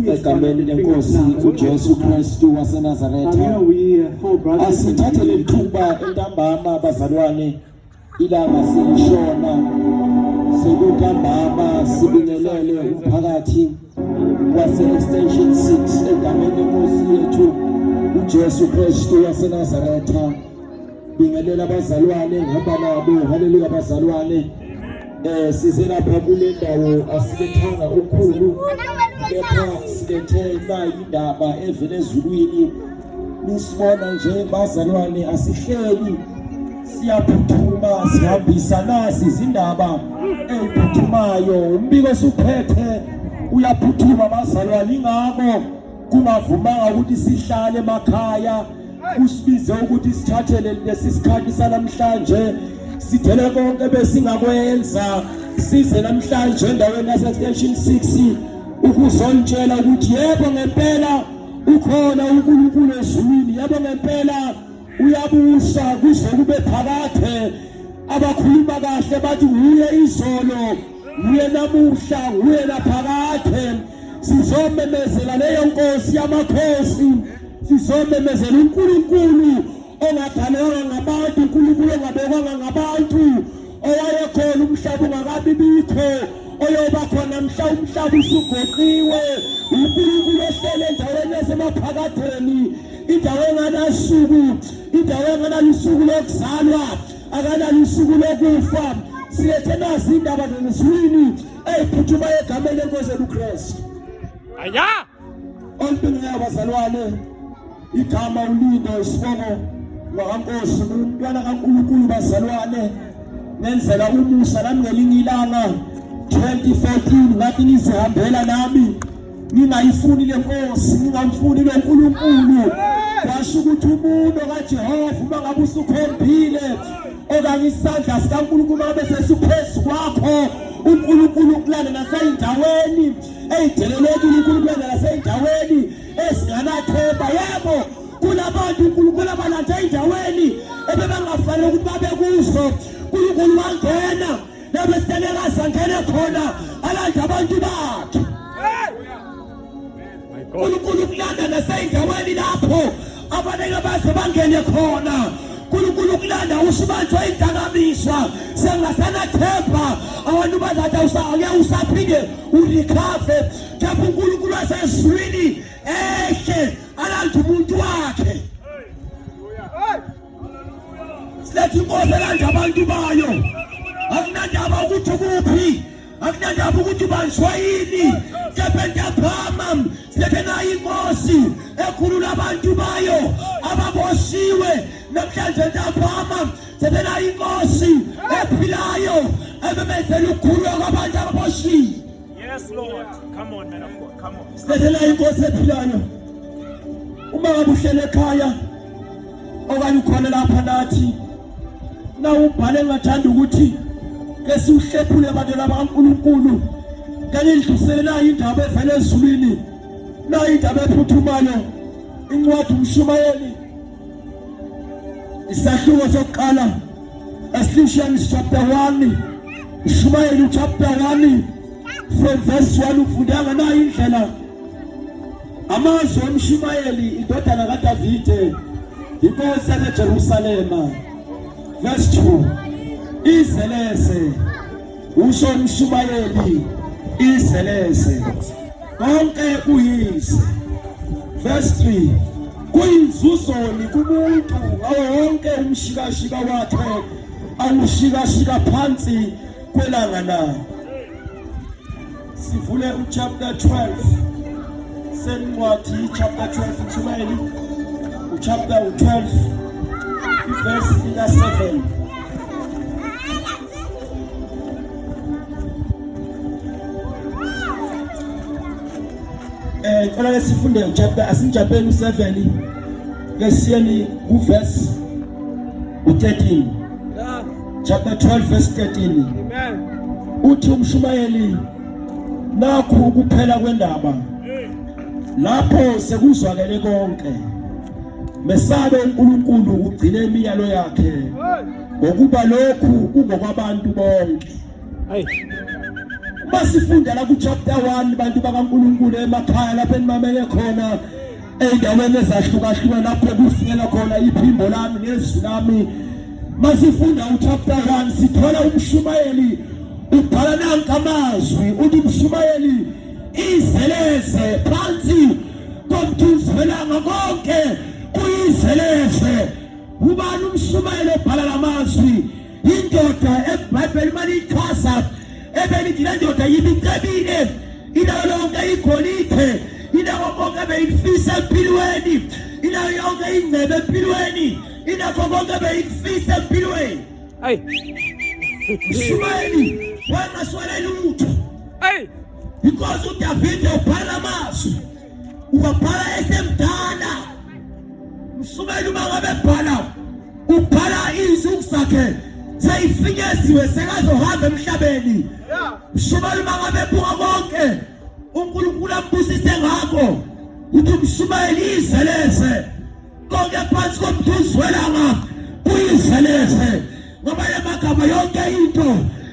Egameni lenkosi uJesu Kristu waseNazaretha. Asithathe leli thuba entambama bazalwane, ilanga selishona, sekuntambama, sibingelele umphakathi wase-Extension 6 egameni lenkosi yethu uJesu Kristu waseNazaretha. Bingelela abazalwane, ngihamba nabo. Haleluya bazalwane. Size lapha kule ndawo asilethanga okukhulu, kepha silethe nayi indaba evela ezulwini. Nisibona nje bazalwane, asihleli, siyaphuthuma, sihambisa nazi izindaba eziphuthumayo. Umbiko osuphethe uyaphuthuma bazalwane, ingakho kungavumanga ukuthi sihlale emakhaya, usibize ukuthi sithathele lesi sikhathi sanamhlanje, sidele konke besingakwenza, size namhlanje endaweni yase-Extension 6 ukuzontshela ukuthi yebo ngempela ukhona uNkulunkulu ezulwini, yebo ngempela uyabusa kuze kube phakade. Abakhuluma kahle bathi nguye izolo, nguye namuhla, nguye naphakade. Sizomemezela leyo nkosi yamakhosi, sizomemezela uNkulunkulu ongadalwanga ngabantu, uNkulunkulu ongabekwanga ngabantu, owayekhona umhlaba ungakabi bikho, oyoba khona mhla umhlaba usugoqiwe. uNkulunkulu ohlele endaweni yasemaphakadeni, indawo enganasuku, indawo enganalo usuku lokuzalwa, akanalo usuku lokufa. Silethe nazi indaba zezulwini eziphuthumayo egameni lenkosi uKristu. Aya! Olibingelela bazalwane, igama uLindo, isibongo ngwakankosi, umntwana kaNkulunkulu bazalwane. Ngenzela umusa nami ngelinye ilanga 2014 ngathi ngizihambela nami, ngingayifuni le nkosi, ngingamfuni lo nkulunkulu. Kwasho ukuthi umuntu kaJehova uma ngabe usukhombile okanye isandla sikaNkulunkulu ngabe sesiphezu kwakho, uNkulunkulu ukulanda naseyindaweni eyidelelekile, uNkulunkulu ukulanda naseyindaweni ezinganathemba. Yebo, kulabantu uNkulunkulu abalanda eyindaweni ebebangafanele ukuthi babe kuzo. uNkulunkulu wangena nabeselekazi angene khona, alanda abantu bakhe. uNkulunkulu ukulanda naseyindaweni lapho abaneke baze bangene khona. uNkulunkulu ukulanda usubanjwa idakamizwa, sengasanathemba, abantu bazathi awusake usaphinde urecover, kepha uNkulunkulu wasezulwini ehle alanda umuntu wakhe. Siletha inkosi elanda abantu bayo. Akunandaba ukuthi ukuphi, akunandaba ukuthi ubanjwa yini, kepha ntambama silethe nayo inkosi ekhulula abantu bayo ababoshiwe. Namhlanje ntambama silethe nayo inkosi ephilayo ememezela ukukhululwa kwabantu ababoshiwe. Yes Lord. Come on, man of God. Come on. Silethe nayo inkosi ephilayo. Uma ngabe uhlele ekhaya okanye ukhona lapha nathi, na ubhale, engathanda ukuthi ke siwuhlephule abantu bakaNkulunkulu, ke nidlulisele nayo indaba evela ezulwini, nayo indaba ephuthumayo. Incwadi uMshumayeli, isahluko sokuqala, Ecclesiastes chapter 1, Mshumayeli chapter 1 from verse 1, ufundanga nayo indlela. Amazwi omshumayeli, indodana kaDavide, inkosi yaseJerusalema. Verse 2, izeleze, usho umshumayeli, izeleze, konke kuyize. Verse 3, kuyinzuzoni kumuntu ngawo wonke umshikashika wakhe awushikashika phansi kwelanga na? Sivule uchapter 12 sencwadi, chapter 12 Mshumayeli, uchapter 12 iverse lika 7. Ngicela ke sifunde uchapter, asinijabeni u7 ke siyeni kuverse u13. Chapter 12 verse 13. Amen. Uthi umshumayeli, nakhu ukuphela kwendaba, lapho sekuzwakele konke, mesabe uNkulunkulu, ugcine imiyalo yakhe, ngokuba lokhu kungokwabantu bonke. Hey. Masifunda la ku chapter 1 bantu bakaNkulunkulu emakhaya lapho enimamele khona ey'ndaweni ezahlukahlukene lapho kufikela khona iphimbo lami nezwi lami. Masifunda uchapter 1 sithola umshumayeli ubhala nanka amazwi, uthi umshumayeli izeleze phansi komthunzi welanga konke kuyizeleze. Ubani umshumayeli obhala lamazwi? Indoda eBhayibheli malichaza ebelithi le ndoda ibicebile, inayo lonke igolide, inako konke ebeyikufisa empilweni, inayo yonke ingcebo empilweni, inakho konke ebeyikufisa empilweni. Hey. Mshumayeli wangaswele lutho. Hey. Because uDavide ubhala amazwi, uwabhala esemdala. Mshumayeli uma ngabe ebhala ubhala izinsuku zakhe seyifinyeziwe, sekazohamba emhlabeni. Mshumayeli uma ngabe ebuka konke uNkulunkulu ambusise ngakho, uthi umshumayeli izeleze konke phansi komthunzi welanga kuyizeleze, ngoba yamagama yonke into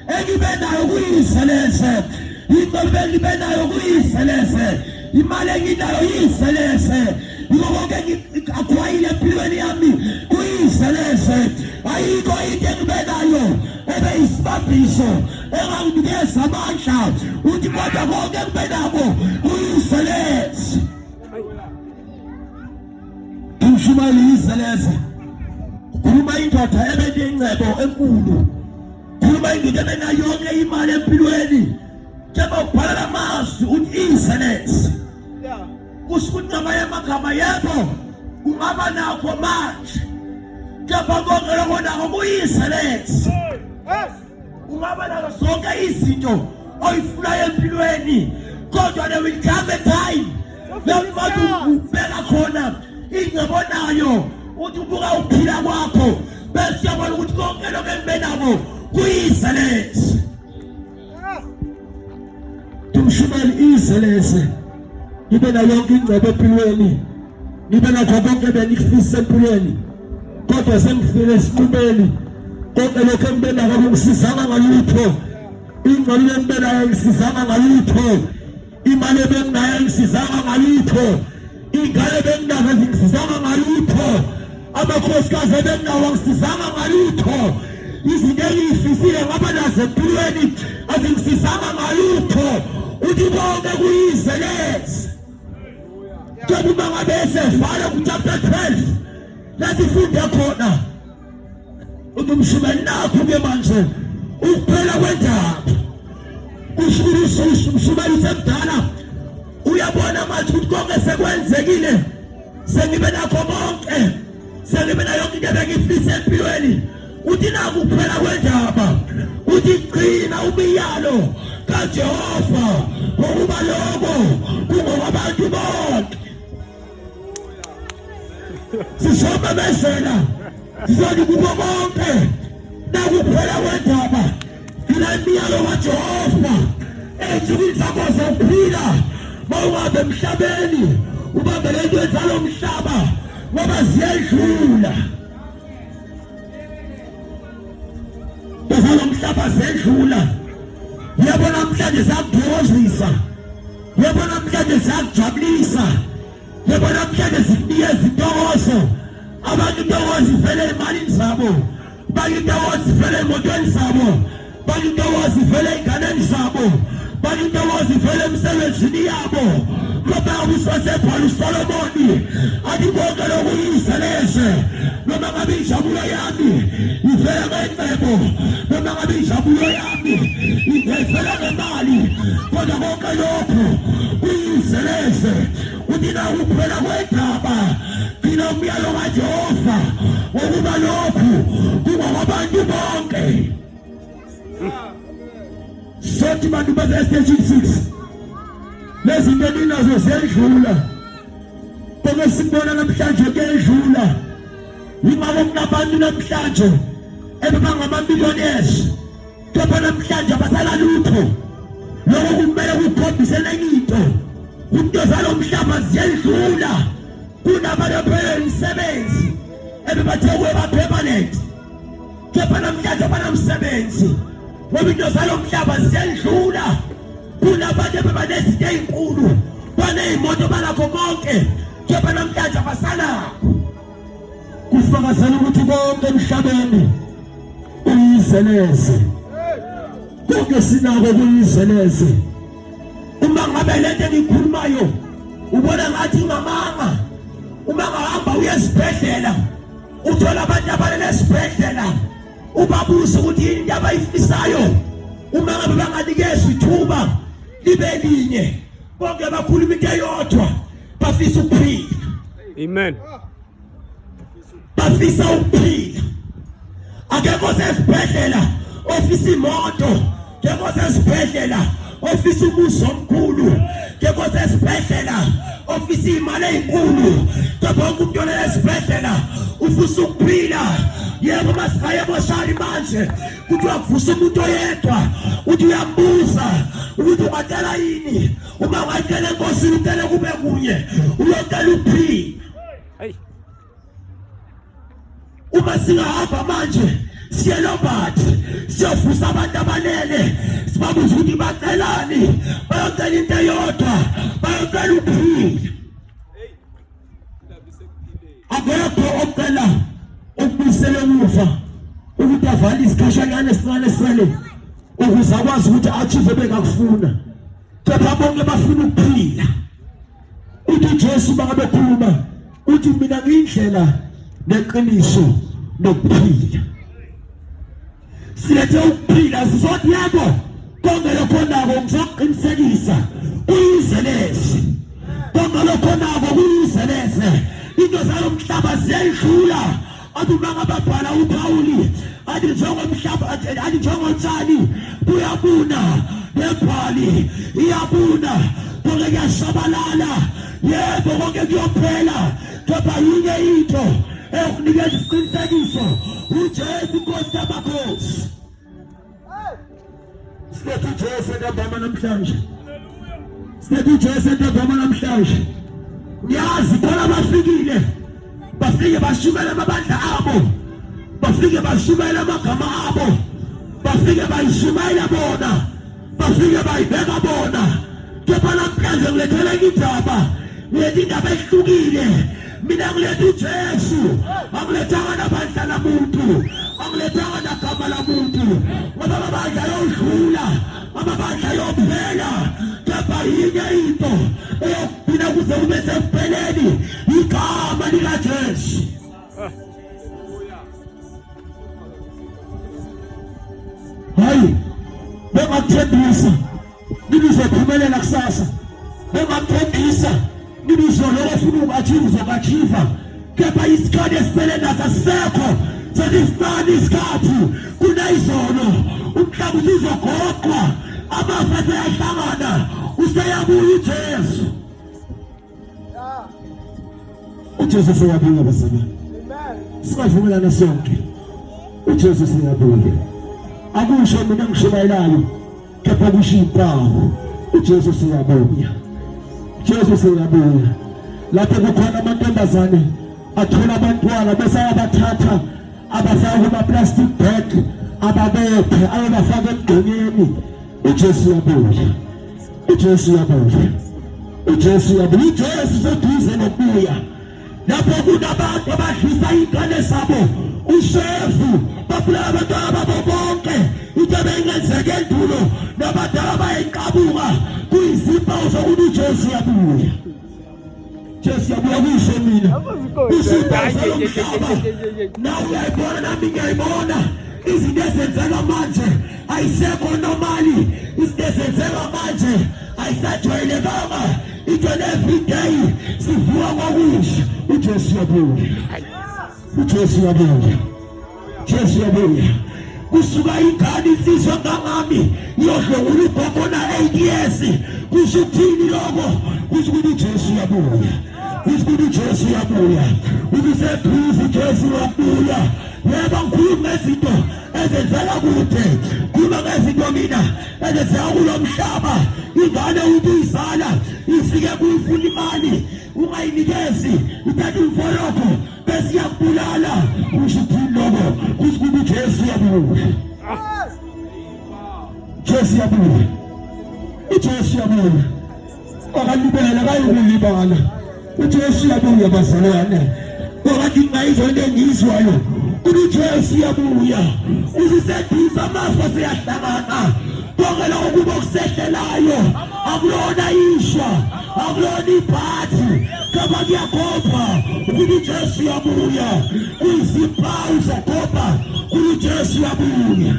engibe nayo kuyizeleze, into engibe nayo kuyizeleze, imali enginayo yizeleze, yiko konke engiakhwayile empilweni yami kuyizeleze. Ayikho into engibe nayo ebe isibambiso enganginikeza amandla, uthi kodwa konke engibe nako kuyizeleze. Umshumayeli yizeleze, khuluma indoda ebenengcebo enkulu, khuluma indoda ebenayo yonke imali empilweni, kepha ubhala lamazwi uthi izeleze. Kusho ukuthi ngamanye amagama, yebo ungaba nakho manje, kepha konke lokho nako kuyizeleze. Ungaba nazo zonke izinto oyifunayo empilweni, kodwa there will come a time lapho ubheka khona ingcebo nayo, uthi ubuka ukuphila kwakho bese uyabona ukuthi konke lokho engibe nako kuyizeleze. Tumshumayeli izeleze, ngibe nayo yonke ingcebo empilweni, ngibe nakho konke benikufisa empilweni, kodwa sengifike esinqumeni, konke lokho engibe nako akungisizanga ngalutho, ingcebo engibe nayo ayingisizanga ngalutho, imali ebenginayo ayingisizanga ngalutho, ingane ebenginazo azingisizanga ngalutho, amakhosikazi ebenginawo angisizanga ngalutho, izinto engiyifisile ngaba nazo empilweni azingisizanga ngalutho. Uthi konke kuyizeleze. Kepha uma ngabe esevala ku-chapter 12 lasifunde khona, uthi umshumayeli nakhu-ke manje ukuphela kwendaba. Kusho ukuthi umshumayeli usemdala, uyabona manje ukuthi konke sekwenzekile, sengibe nakho konke, sengibe nayo yonke into ebengifisa empilweni. Uthi naku kuphela kwendaba, uthi gcina umyalo kaJehova, ngokuba lokho kungokwabantu bonke. Sizomemezela, sizothi kubo bonke, nakuphela kwendaba, gcina imiyalo kaJehova ey'nsukwini zakho zokuphila, mawungabe emhlabeni ubambele into enzalo mhlaba, ngoba ziyedlula. Bazalo mhlaba zedlula. Yebo namhlanje ziyakuthokozisa, yebo namhlanje ziyakujabulisa, yebo namhlanje zikunikeza intokozo. Abantu intokozo ivele emalini zabo, abantu intokozo ivele emotweni zabo, abantu intokozo ivele ey'nganeni zabo, abantu intokozo ivele emsebenzini yabo. Ngoba usasebhala uSolomoni athi konke lokuyizeleze, noma ngabe injabulo yami ivela ngengcebo, noma ngabe injabulo yami ivela ngemali, kodwa konke lokhu kuyizeleze. Uthi nakuphela kwendaba, gcina umyalo kaJehova, ngokuba lokhu kungokwabantu bonke. Sothi bantu base station 6, lezi zinto eninazo ziyedlula, konke sikubona namhlanje kuyedlula. Yingakho kunabantu namhlanje ebebangama-millionaires, kepha namhlanje abasala lutho. Lokho kumele kukhombise lenye into, into zalo mhlaba ziyedlula. Kunabantu aphele imisebenzi ebebathe kuba permanent, kepha namhlanje abanamsebenzi, ngoba into zalo mhlaba ziyedlula. Kunabantu abanezinto ezinkulu, baney'moto, banakho konke, kepha namhlanje abasanakho. Kufakazela ukuthi konke emhlabeni kuyizeleze, konke sinako kuyizeleze. Uma ngabe lento engiyikhulumayo ubona ngathi ingamanga, uma ngahamba uye esibhedlela uthola abantu abalele esibhedlela, ubabuze ukuthi yini into abayifisayo. Uma ngabe banganikezwa ithuba libe linye, bonke bakhuluma into eyodwa, bafisa ukuphila. Amen. Bafisa ukuphila. Akekho osesibhedlela ofisa imoto, akekho osesibhedlela ofisa umuzi omkhulu, akekho osesibhedlela ofisa imali ezinkulu, kepha wonke umuntu olele esibhedlela ufisa ukuphila. Yebo, masingaye emoshari manje, kuthiwa kuvusa umuntu oyedwa, uthi uyambuza ukuthi ungacela yini. Uma ungacela enkosini, ucele kube kunye, uyocela ukuphila. Hey. Uma singahamba manje siye Lombardi siyovusa abantu abalele, sibabuza ukuthi bacelani, bayocela into eyodwa, bayocela ukuphila. Akekho ocela ukubuyisela emuva ukuthi avale isikhashanyana esincane esele ukuze akwazi ukuthi achieve ebekakufuna, kepha bonke bafuna ukuphila. Uthi uJesu bangabekhuluma, uthi mina ngiyindlela neqiniso nokuphila. Silethe ukuphila sizothi yebo, konke lokho nako ngizokuqinisekisa kuyizeleze, konke lokho nako kuyizeleze. Into zalo mhlaba ziyayidlula. Athi uma ngababhala uPawuli, athi njengomhlaba, athi njengotshani buyabuna nebhali iyabuna, konke kuyashabalala, yebo konke kuyophela, kepha yinye into eyokunikeza isiqinisekiso, uJesu inkosi yamakhosi. Silethe uJesu entambama namhlanje, silethe uJesu entambama namhlanje. Ngiyazi khona bafikile, bafike bashumela amabandla abo, bafike bashumela amagama abo, bafike bayishumayela bona, bafike bayibeka bona, kepha namhlanje ngilethele indaba, ngilethe indaba ehlukile. Mina ngilethe uJesu, angilethanga nabandla lamuntu, angilethanga nagama lamuntu, ngoba amabandla ayodlula, amabandla ayophela, kepha yinye into eyokugcina kuze kube sekupheleni, igama likaJesu. Hayi, bengakuthembisa nibizophumelela kusasa, bengakuthembisa nibizoloko ofuna uku-achieve uzoku-achieve, kepha isikhathi esisele naso asisekho, sesisincane isikhathi kunayizolo. Umhlaba usuzogoqwa, amafa aseyahlangana, useyabuya uJesu. uJesu seyabuya bazalwane, singavumelana sonke, uJesu seyabuya. Akusho mina ngishumayelayo, kepha kusho impawu, uJesu seyabuya, Jesu seyabuya. Lapho kukhona amantombazane athola abantwana bese ayabathatha, abafaka kuma-plastic bag, ababophe, ayobafaka emgqonyeni. uJesu uyabuya, uJesu uyabuya, uJesu uyabuya, uJesu seduze nokubuya. Lapho kunabantu abadlisa iy'ngane zabo ushevu, babulala abantwana babo bonke, into ebeyingenzeka endulo nabadala bayayiqabuka, kuyizimpawu zokuthi uJesu uyabuya. Jesu yabuya, kusho mina, kusho impawu zalomhlaba. Nawe uyayibona, nami ngiyayibona izinto ezenzeka manje ayisekho normali, izinto ezenzeka manje ayisajwayelekanga, into every day sivuka ngokusha. uJesu uyabuya, uJesu uyabuya, Jesu uyabuya. Kusuka ingane insizwa ngangami iyodlwengula ugogo na-8 years, kusho ukuthini lokho? Kusho ukuthi uJesu uyabuya, kusho ukuthi uJesu uyabuya, ukuthi useduze uJesu uyabuya. Yebo, ngikhuluma ngezinto ezenzeka kude, khuluma ngezinto mina ezenzeka kulo mhlaba. Ingane uthi uyizala ifike kuyifuna imali, ungayinikezi, ithatha imfolokho bese iyakubulala. Kusho ukuthini lokho? Kusho ukuthi uJesu uyabuya, Jesu uyabuya. UJesu uyabuya, akalibele akayikulibala. UJesu uyabuya bazalwane, okade ngingayizwa into engiyizwayo ukuthi uJesu uyabuya, usiseduze, amafu aseyahlangana. Konke lokho kuba okusehlelayo akulona ishwa, akulona ibhathi, kepha kuyakhomba ukuthi uJesu uyabuya. Kuyizimpawu zokhomba ukuthi uJesu uyabuya.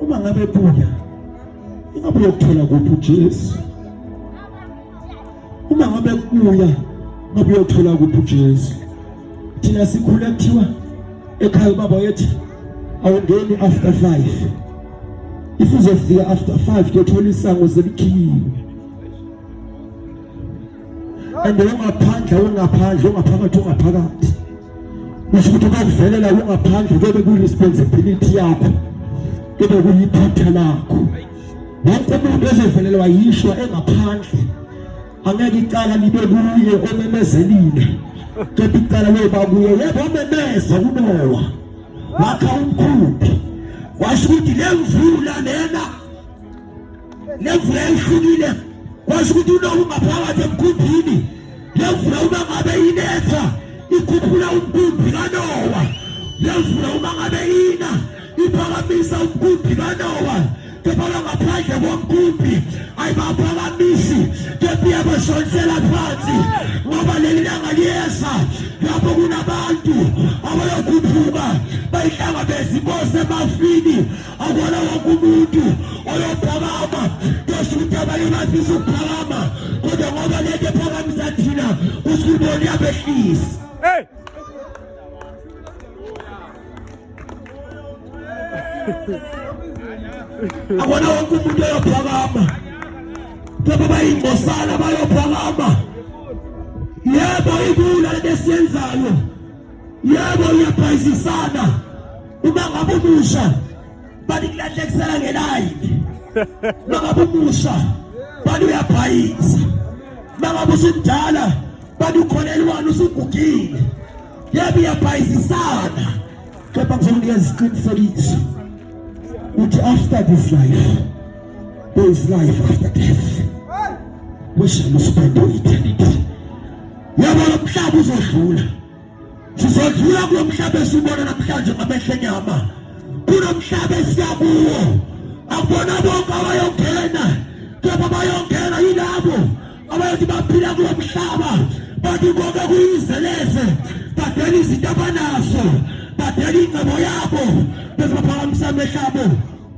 Uma ngabe buya, ingabe uyokuthola kuphi uJesu? Uma ngabe kubuya, ngabe uyothola kuphi uJesu? Thina sikhule kuthiwa ekhaya ubaba yethi awungeni after 5. If uzofika after 5 kuyothola isango selikhiyiwe. And ungaphandle ungaphandle ungaphakathi ungaphakathi. Kusho ukuthi bakuvelela ungaphandle kube kuyi-responsibility yakho, kube kuyiphutha lakho. Wonke umuntu ozovelelwa yishwa engaphandle angeke icala libe kuye omemezelile, kepha icala loba kuye. Yebo, wamemeza kuNowa, wakha umkhumbi, washo ukuthi le mvula lena, le mvula yayihlukile. Kwasho ukuthi uNowa ungaphakathi emkhumbini, le mvula uma ngabe inetha ikhuphula umkhumbi kaNowa, le mvula uma ngabe ina iphakamisa umkhumbi kaNowa, kepha ngaphandle komkhumbi ayibaphakamisi, kepha iyabashonsela phansi, ngoba leli langa liyeza lapho kunabantu abayokhuphuka bayihlangabeze inkosi emafini. Akona wonke umuntu oyophakama, kusho ukuthi abanye bafisa ukuphakama, kodwa ngoba lento ephakamisa thina kusho ukuthi bona iyabehlisa. Hey! Akona wonke umuntu oyophakama, kepha bayingcosana bayophakama. Yebo, ibula lento esiyenzayo, yebo, iyabhayizisana. Uma ngabe umusha bani kulahlekisela ngelayini, uma ngabe umusha bani uyabhayiza, uma ngabe usumdala bani ukholelwana usugugile. Yebo, iyabhayizisana, kepha ngizokunikeza isiqinisekiso ukuthi after this life there is life after death. We shall spend all eternity. Yebo, lo mhlaba uzodlula, sizodlula kulo mhlaba esiwubona namhlanje ngamehlo enyama. Kunomhlaba esiya kuwo, akubona bonke abayongena, kepha bayongena yilabo abayothi baphila kulo mhlaba bathi konke kuyizeleze, badela izinto abanazo, badela ingcebo yabo, bese baphakamisa amehlo abo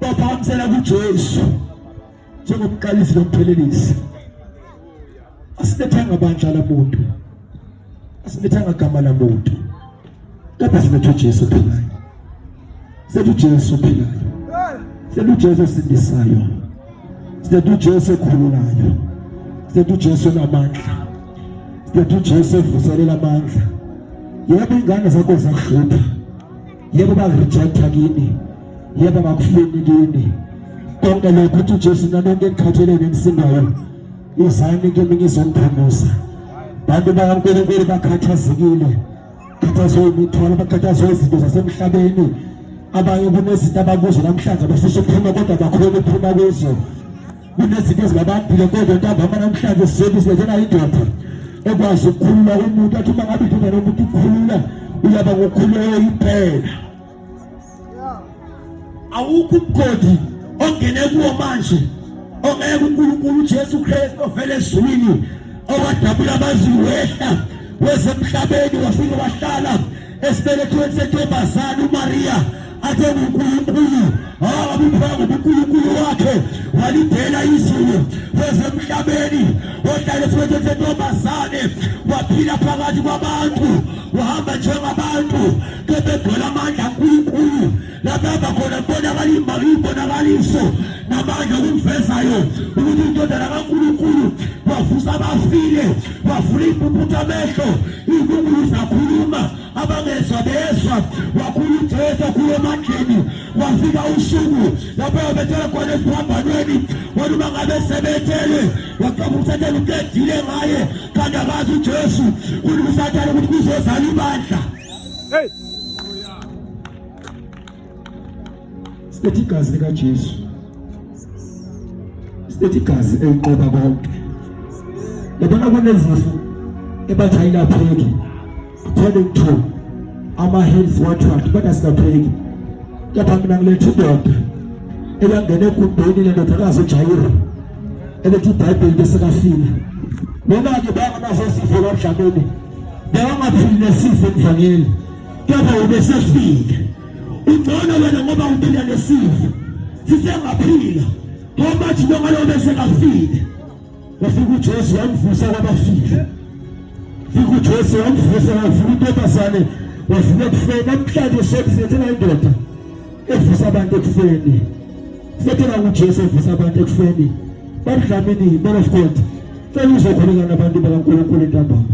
baphakamisela kuJesu njengomqalisi nomphelelisi. Asilethanga bandla lamuntu, asilethanga gama lamuntu, kepha silethe uJesu ophilayo, silethe uJesu ophilayo, silethe uJesu osindisayo, silethe uJesu okhululayo, silethe uJesu onamandla, silethe uJesu ovuselela amandla. Yebo, ingane zakho zakuhlupha, yebo, bakurejecta kini, yebo, bakufuni kini, konke lokho. Uthi uJesu, nanonke enikhathelene enisindayo, izani kimi ngizoniphumuza. Bantu bakaNkulunkulu bakhathazekile, khathazwe imithwalo, bakhathazwe izinto zasemhlabeni. Abanye kunezinto abakuzo namhlanje bafisa ukuphuma kodwa bakhona ukuphuma kuzo, kunezinto ezibabambile. Kodwa ntambama namhlanje sizobe silethela indoda ekwazi ukukhulula umuntu, athi uma ngabe indoda nomuntu ikhulula, uyaba ngokhululeke impela. Awukho umgodi ongene kuwo manje ongeke uNkulunkulu uJesu Kristu ovela ezulwini owadabula amazulu wehla wezemhlabeni wafika wahlala esibelethweni sentombazane uMaria, athe nguNkulunkulu awabupha ngobuNkulunkulu wakhe, walidela izulu wezemhlabeni, wahlala esibelethweni sentombazane, waphila phakathi kwabantu, wahamba njengabantu, kepha egcwele amandla kaNkulunkulu. Lapho hamba khona kubonakala imbonakaliso namandla okumvezayo ukuthi indodana kaNkulunkulu. Wavusa abafile, wavula impumputhe amehlo, iy'ngungulu zakhuluma, abangezwa bezwa. Wakhula uJesu, wakhula emandleni. Wafika usuku lapho yabethela khona esiphambanweni, wena uma ngabe sebethelwe wacaba usathane uqedile ngaye, kanti akazi uJesu kuthi usathane ukuthi kuzozala ibandla. Hey! Silethe igazi likaJesu. Silethe igazi elinqoba konke. Yabona kunezifo ebathi ayilapheki according to ama-health what what but asilapheki. Kepha mina ngiletha indoda eyangena egumbini lendodakazi uJayiro elethi iBhayibheli besekafile. Bona-ke banganaso isifo kaDlamini, bekangaphili nesifo emvangeli, kepha ubesefile. Ungcono wena ngoba uphila nesifo, sisengaphila ngoba athi noma lo besekafile. Wafika uJesu wamvusa kwabafile. Fika uJesu wamvusa, wavuka intombazane, wavuka ekufeni. Namhlanje sothi silethela indoda evusa abantu ekufeni. Silethela uJesu evusa abantu ekufeni. BabDlamini, man of God, cela uzokhuleka nabantu bakaNkulunkulu ntambama.